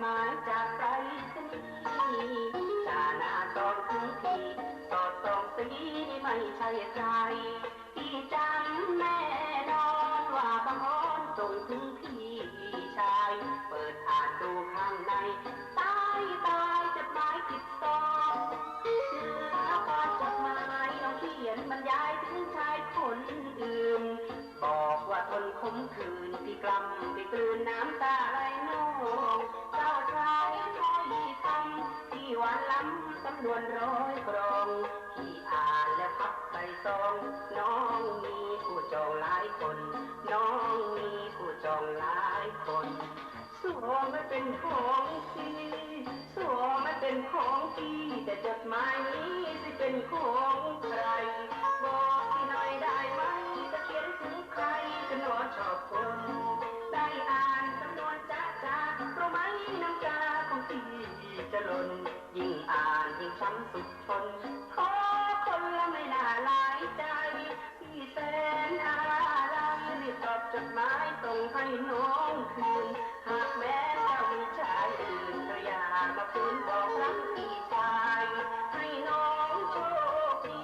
ໝາຍຈາກໄປສະນີ ຈາໜ້າຊອງເຖິງທີ່ ສອດສ່ອງສີນີ້ໄມ່ໃຊ່ໃຄ ທີ່ຈຳແນ່ນອນວ່າບັງອອນສົ່ງເຖິງພີ່ຊາຍ ເປີດອ່ານດູຂ້າງໃນ ຕາຍ ຕາຍ ຈົດໝາຍຜິດຊອງ ເໜືອກ້ອນຈົດໝາຍນ້ອງຂຽນບັນຍາຍເຖິງຊາຍຄົນອື່ນ ບອກວ່າທົນຂົມຂືນ ທີ່ກລ່ຳທີ່ກືນນ້ຳຕາໄຫຼນອງ ເຈົ້າຊາຍຖ້ອຍຄຳທີ່ຫວານລ້ຳ ສຳນວນຮ້ອຍກລອງ ທີ່ອ່ານແລ້ວພັບໃສ່ຊອງ ນ້ອງມີຄູ່ຈອງຫຼາຍຄົນ ນ້ອງມີຄູ່ຈອງຫຼາຍຄົນ ສວມໃຫ້ເປັນຂອງພີ່ ສວມໃຫ້ເປັນຂອງພີ່ ແຕ່ຈົດໝາຍນີ້ຊິເປັນຂອງໃຜ ບອກພີ່ໜ້ອຍໄດ້ໄໝ ຈະຂຽນເຖິງໃຜ ກະໜໍຊອບຄົນ ໄດ້ອ່ານສຳນວນຈະຈາ ຮູ້ໄໝ ນ້ຳຕາຂອງພີ່ຈະຫຼົ່ນ ຍິ່ງອ່ານຍິ່ງຊ້ຳສຸດທົນ ຂໍຄົນລະໄມ່ໜ້າຫຼາຍໃຈ ທີ່ແສນອາໄລ ຣີບຕອບຈົດໝາຍສົ່ງໃຫ້ນ້ອງຄືນ ຫາກແມ່ນເຈົ້າມີຊາຍອື່ນ ເຈົ້າຢ່າມາຝືນບອກລັກພີ່ຊາຍ ໃຫ້ນ້ອງໂຊກດີ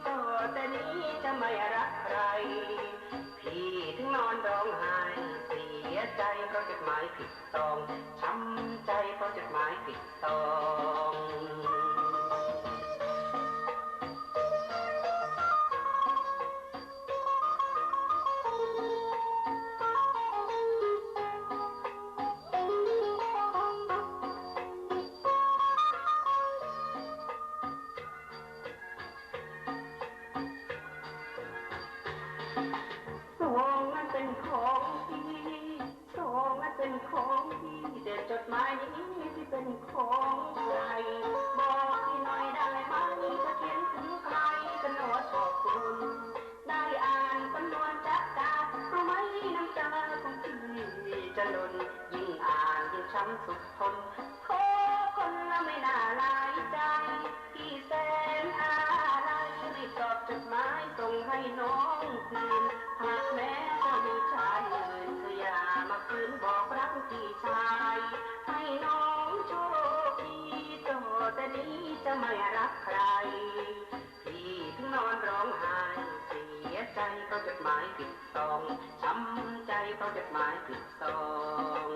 ຕໍ່ແຕ່ນີ້ຈະໄມ່ຮັກໃຄ ພີ່ເຖິງນອນຮ້ອງໄຫ້ເສຍໃຈ ເພາະຈົດໝາຍຜິດຊອງ ຊ້ຳໃຈເພາະຈົດໝາຍຜິດ ຕ້ອງ ຂອງນັ້ນເປັນຂອງພີ່ ຂອງນັ້ນເປັນຂອງພີ່ ແຕ່ຈົດໝາຍນີ້ຊິເປັນຂອງໃຜ ບອກພີ່ໜ້ອຍໄດ້ໄໝ ຈະຂຽນເຖິງໃຜ ກະໜໍຊອບຄົນ ໄດ້ອ່ານສຳນວນຈະຈາ ຮູ້ໄໝ ນ້ຳຕາຂອງພີ່ຈະຫຼົ່ນ ຍິ່ງອ່ານຍິ່ງຊ້ຳສຸດທົນ ຂໍຄົນລະໄມ່ໜ້າຫຼາຍໃຈ ທີ່ແສນອາໄລ ຣີບຕອບຈົດໝາຍສົ່ງໃຫ້ນ້ອງຄືນ ຫາກແມ່ນເຈົ້າມີຊາຍອື່ນ ເຈົ້າຢ່າມາຝືນບອກລັກພີ່ຊາຍ ໃຫ້ນ້ອງໂຊກດີ ຕໍ່ແຕ່ນີ້ຈະໄມ່ຮັກໃຄ ພີ່ເຖິງນອນຮ້ອງໄຫ້ເສຍໃຈ ເພາະຈົດໝາຍຜິດຊອງ ຊ້ຳໃຈເພາະຈົດໝາຍຜິດຊອງ.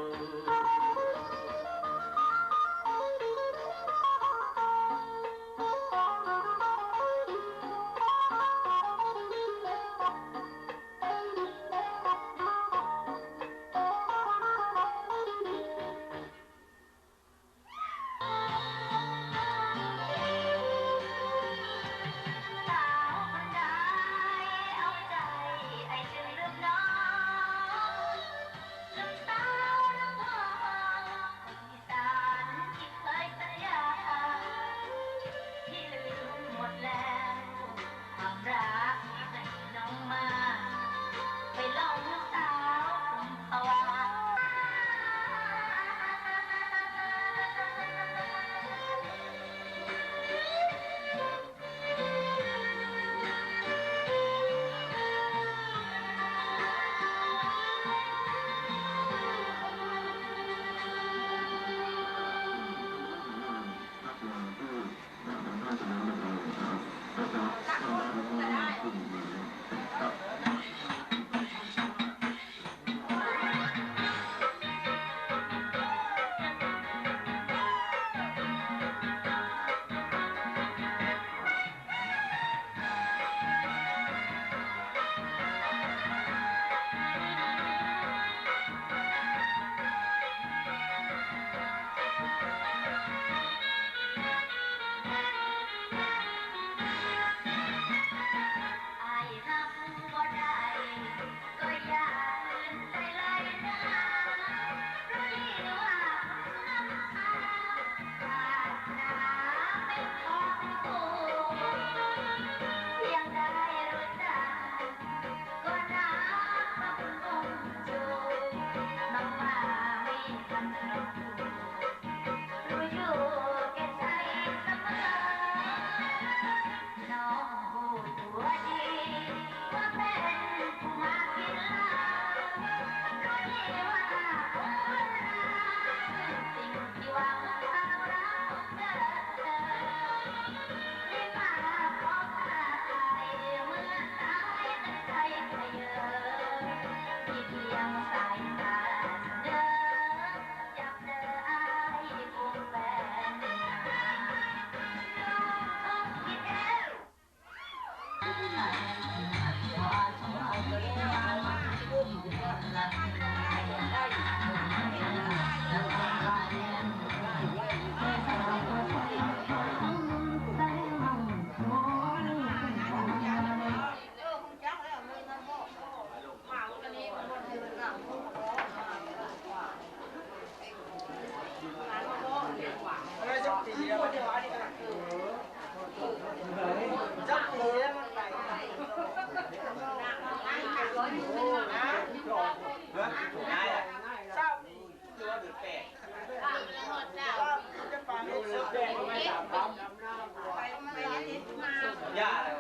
ຢ່າເລີຍ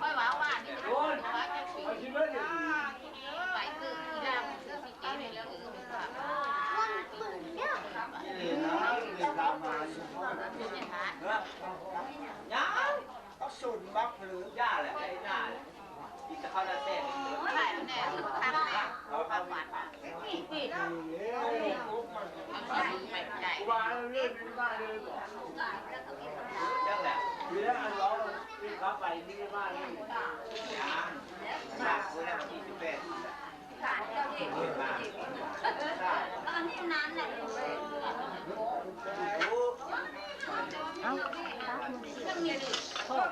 ຂ້ອຍວ່າວ່ານີ້ ໂອ້ຍ ວ່າຈັກຊິໄປເກີດທີ່ລາວ ຊິເຈັບເລີຍ ມັນຕື່ນເດ້ ເອີ ເອົາສູນບັກເລີຍ ຢ່າແຫຼະ ໄດ້ໜ້າແຫຼະ ມີແຕ່ເຂົາໜ້າແຕກ ເອົາໄປແດ່ ເອົາໄປ ວ່າເລື່ອງນີ້ວ່າເລີຍ ຈັກແຫຼະ ເລື່ອງອັນເວົ້າ ເຂົາໄປນີ້ວ່າເລີຍ ຍັງ ຫຼາຍຄົນແລ້ວ ສີ່ສິບແປດ ເອົ້າ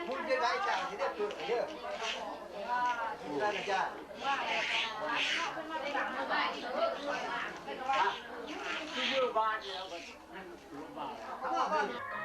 ພຸ້ນຈະໄດ້ຈາກທີ່ໄດ້ເປີດເດີ ທ່ານອາຈານ ທີ່ຢູ່ບ້ານແລ້ວກໍຢູ່ບ້ານ.